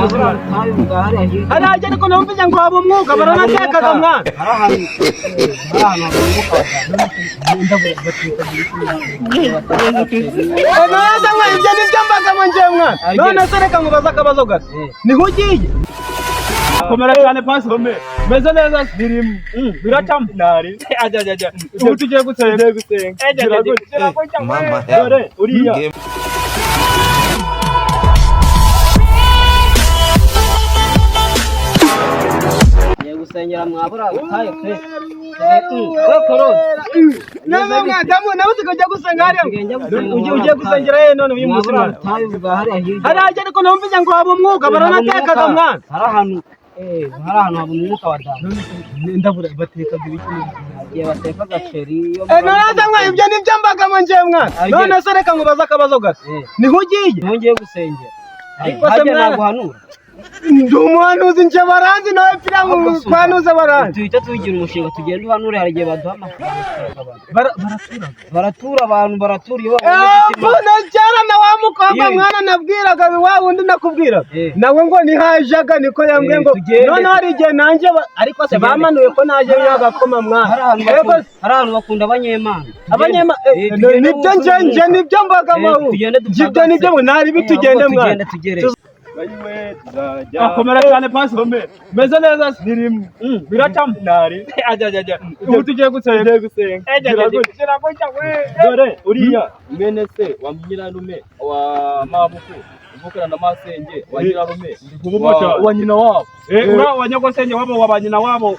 Mwabura mwana. Butayu bwa hariya hirya. Hariya ariko numvise ngo haba umwuka, baranatekaga mwana. Hari ahantu haba umwuka. None mwa, ibyo nibyo mbagamo njyewe mwana. None se reka nkubaze akabazo gato. Niho ugiye? Komera cyane pasi. Meze neza. Birimo. Biracamo. Nari. Ajya ajya ajya. Ubu tugiye gusenga. Tugiye gusenga. Mama. Dore uriya. Ngiye gusengera mwabura butayu pe. We Korode. Nawe mwadamu nawe ukajya gusenga hariya. Ngiye gusenga. Ugiye gusengera he none uyu munsi Mwabura mwana? butayu bwa hariya hirya. Hariya ariko numvise ngo haba umwuka, baranatekaga mwana. Hari ahantu haba umwuka wa damu. Ndabura batekaga ibiki? Igihe bateka agaceri iyo. None mwa, ibyo nibyo mbagamo njyewe mwana. None se reka nkubaze akabazo gato. Niho ugiye? Niho ngiye gusengera. Ariko se Harya mwana- ntabwo uhanura? Ndi umuhanuzi njye, baranzi nawe pira kwanuza baranzi. Duhita tuwigira umushinga, tugenda uhanure. Hari igihe baduha amafaranga tukayagabana. Baratura abantu, baratura iyo babonye ufite impano. Mbona kera na wa mukobwa mwana nabwiraga, wa wundi nakubwiraga, nawe ngo nihajaga niko yambwiye ngo Tugende. None hari igihe nanjye ariko se Tugende. bamanuye ko naje agakoma mwana. Hari ahantu bakunda abanyemana. Abanyema Tugende nibyo wuzuye nje umwuka. nibyo mbagamo. Tugende Ibyo dupagase. nibyo nari bitugende Ahubwo mwana. tugende tugere. Komera cyane pasi. Meze neza. Birimo. Biracamo. Nari. Ajya ajya ajya. Ubu tugiye gusenga. Tugiye gusenga. Dore uriya mwene se wa nyirarume wa mabuku uvukana na masenge wa nyirarume wa nyina wabo. Uriya wa nyogosenge wabo wa ba nyina wabo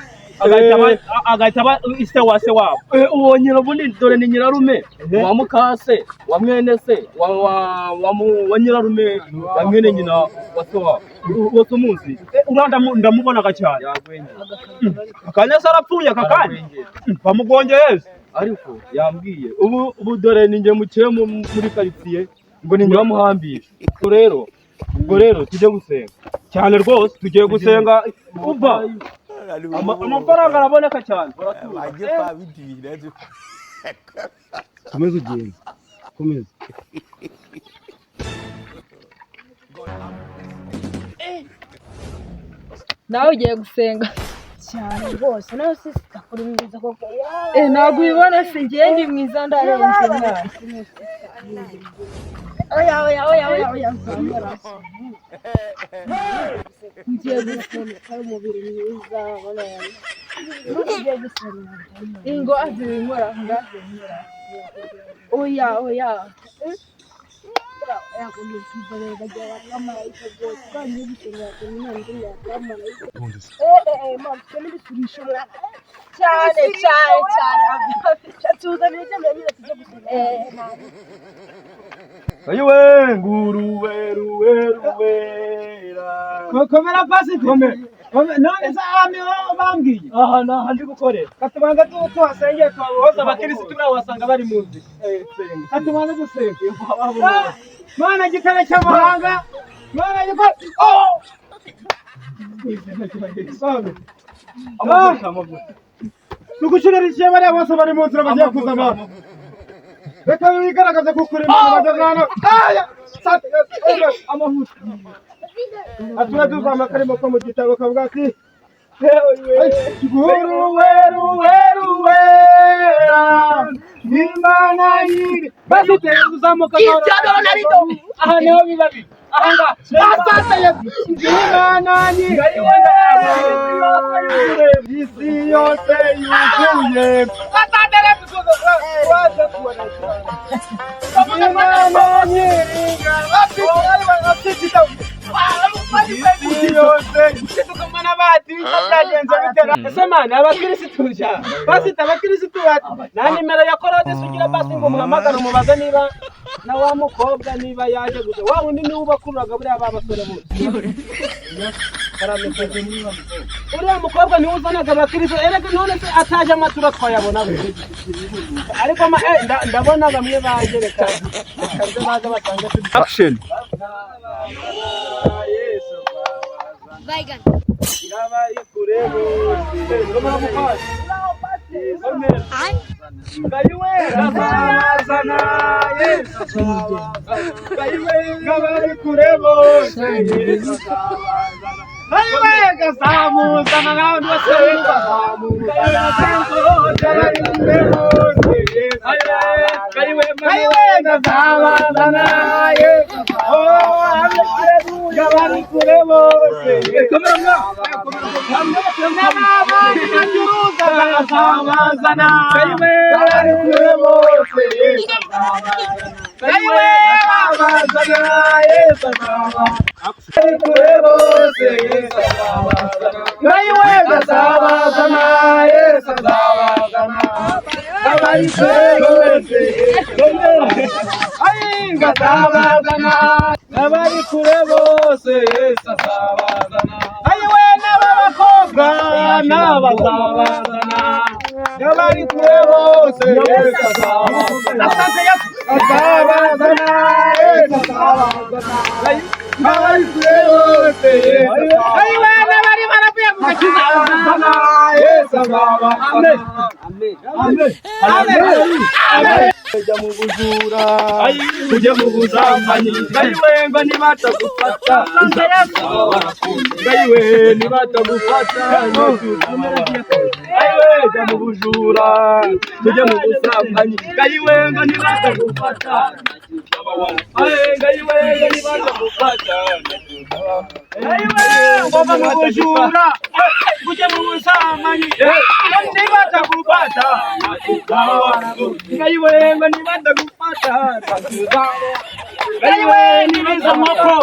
agahita aba ise wa se wabo. Uwo nyirabundi dore ni nyirarume wa mukase wa mwene se wa nyirarume wa mwene nyina wa se wabo wose umuzi. Uriya ndamubonaga cyane. Akanya se arapfuye aka kanya bamugongeye se. Ariko yambwiye ubu dore ni njye mukire muri karitsiye ngo ni njye wamuhambisha. Ubwo rero tujye gusenga cyane rwose, tugiye gusenga umva amafaranga araboneka cyane. Komeza ugende, komeza. Nawe ugiye gusenga? Cyane rwose, nawe se sitakuri mwiza koko? Ntabwo ubibona se? Ngiye ndi mwiza, ndarenze mwana. Oya, oya, oya, oya, oya, nzambara. Ngiye gusenga ari umubiri mwiza, ubona ugiye gusenga. Ingo azibinkora, ngazibinkora. Oya, oya. Cyane cyane cyane. Tuzanire ibyo nyine tujye gusenga. Ayiwe nguruwe ruwe ruwera. Komera pasi, komera. None se aha niho bambwiye? Aha ni aha ndi gukorera. Katubanza tuhasengere, tuhabohoze abakirisitu, wasanga bari mu nzira. Katubanza dusenga. Mana gitare cy'amahanga, Mana gitare, oh. Amavuta, amavuta. Tugushirira bariya bose bari mu nzira bagiye kuza amahoro. Reka bigaragaze ko ukuri Imana bageze hano. Aya! Sante, amavuta. Atura tuzama karimo ko mu gitabo kavuga ati nguruwe ruwe ruwera Imana yiri bafite uzamuka. Aha niho biba biri, aha ngaha. Asante Yesu. Imana yiri isi yose yuzuye. Imana nyiringa isi yose. Ese mani abakirisitu ja basita abakirisitu bati nta nimero ya Korode ugira basi ngo muhamagare umubaze niba na wa mukobwa niba yaje gusa? Wa wundi niwe ubakururaga buriya ba basore bose. Uriya mukobwa niwe uzanaga abakirisitu erega. None se ataje amatura twayabona gute? Ariko ndabona bamwe baje, reka reka nze baze basange turi Action. Ngabari kure bose. Ngabazana Yesu, ngabari kure bose Yesu. Azamuzana n'abandi bose bazamuzana. Abari kure bose Yesu azabazana. Abari kure bose n'abandi bacuruza azabazana. Abari kure bose Yesu azabazana. Yesu azabazana. Abari kure bose Yesu azabazana. Azabazana. Yesu azabazana. Abari kure bose azabazana. Abari kure bose Yesu azabazana. Ayiwe n'abakobwa n'abazabazana. Abari kure bose Yesu azabazana. Azabazana. Yesu azabazana. Abari kure bose Yesu azabazana. Ayiwe n'abari baravuye mu gakiza azabazana. Yesu azabazana. Amen. Amen. Amen. Kujya mu bujura, kujya mu busambanyi, ayiwe ngo nibatagufata, ayiwe nibatagufata, ayiwe jya mu bujura, kujya mu busambanyi, ayiwe ngo nibatagufata, ayiwe ngo nibatagufata, ayiwe ngoma mu bujura, kujya mu busambanyi, nibatagufata, ayiwe ngo nibatagufata, ayiwe nibiza moko,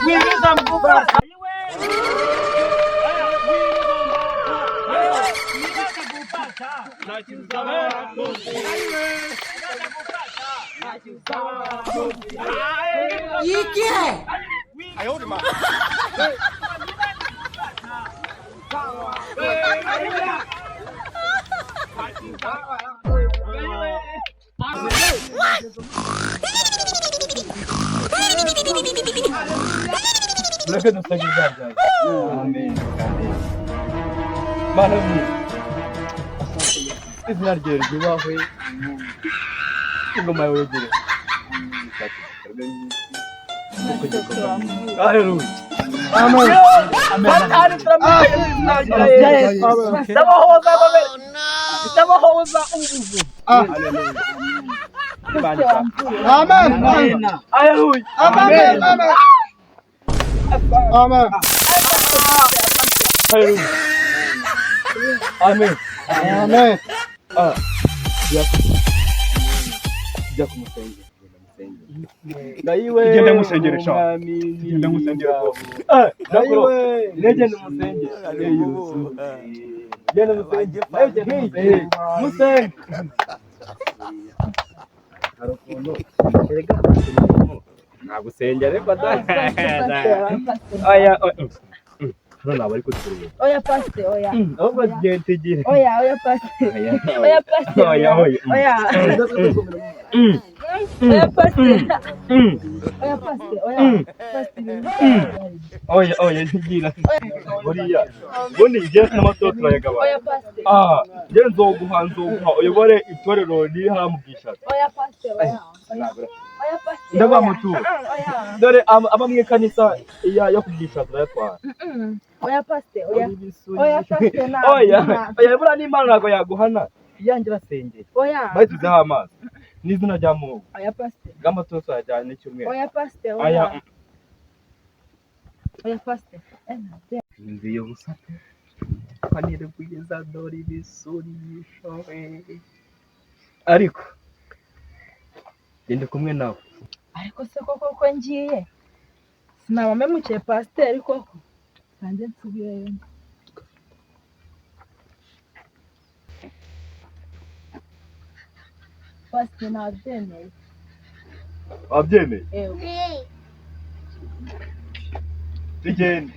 nibiza mbuga. ये क्या है? Mureke dusenge ibyaha byawe. Amen. Mana izina ryawe ryubahwe, ingoma yawe yogere. Haleluya. Amen. Ndabahoza ndabahoza ubuvu. Amen. Haleluya. Amen. Amen. Amen. Haleluya. Amen. Amen. Ah. Jya kumusengera. Ndayiwe. Genda musengere sha. Genda musengere rwose. Ah, ndayiwe. Negenda musengere. Genda musengere. Genda musengere. Musenge. Nagusengera ariko da. Aya. Hano ntabwo ari kutureba. Oya pasite, oya. Ahubwo tugiye tugire. Oya, oya pasite. Oya pasite. Oya, oya. Oya. Oya pasite. Oya pasite, oya. Pasite. Oya, oya, ntigira. Buriya, ubundi njye n'amatora turayagabanya. Oya pasite. Ah, njye nzoguha uyobore itorero riri hariya mu Bwishaza. Oya pasite, oya. Oya pasite. Ndaguha amaturo. Oya. Dore aba mu ikanisa yo ku Bwishaza urayatwara. Oya pasite, oya. Oya pasite ntabwo. Oya, oya, buriya n'Imana ntabwo yaguhana. Iyanjye irasengera. Oya. Bayituzeho amazi. N'izina rya Mungu. Oya pasite. Bw'amaturo turayajyana n'icyumweru. Oya pasite, Oya. oya. Oya pasite. Nziye ubusa pe. Panire kugeza dore ibisurisho. Ariko genda kumwe nawe. Ariko se koko ko ngiye sinaba mpemukiye pasiteri koko kanze nsubireyo. Pasiteri nabyemeye. Wabyemeye? Ewe. Tugende.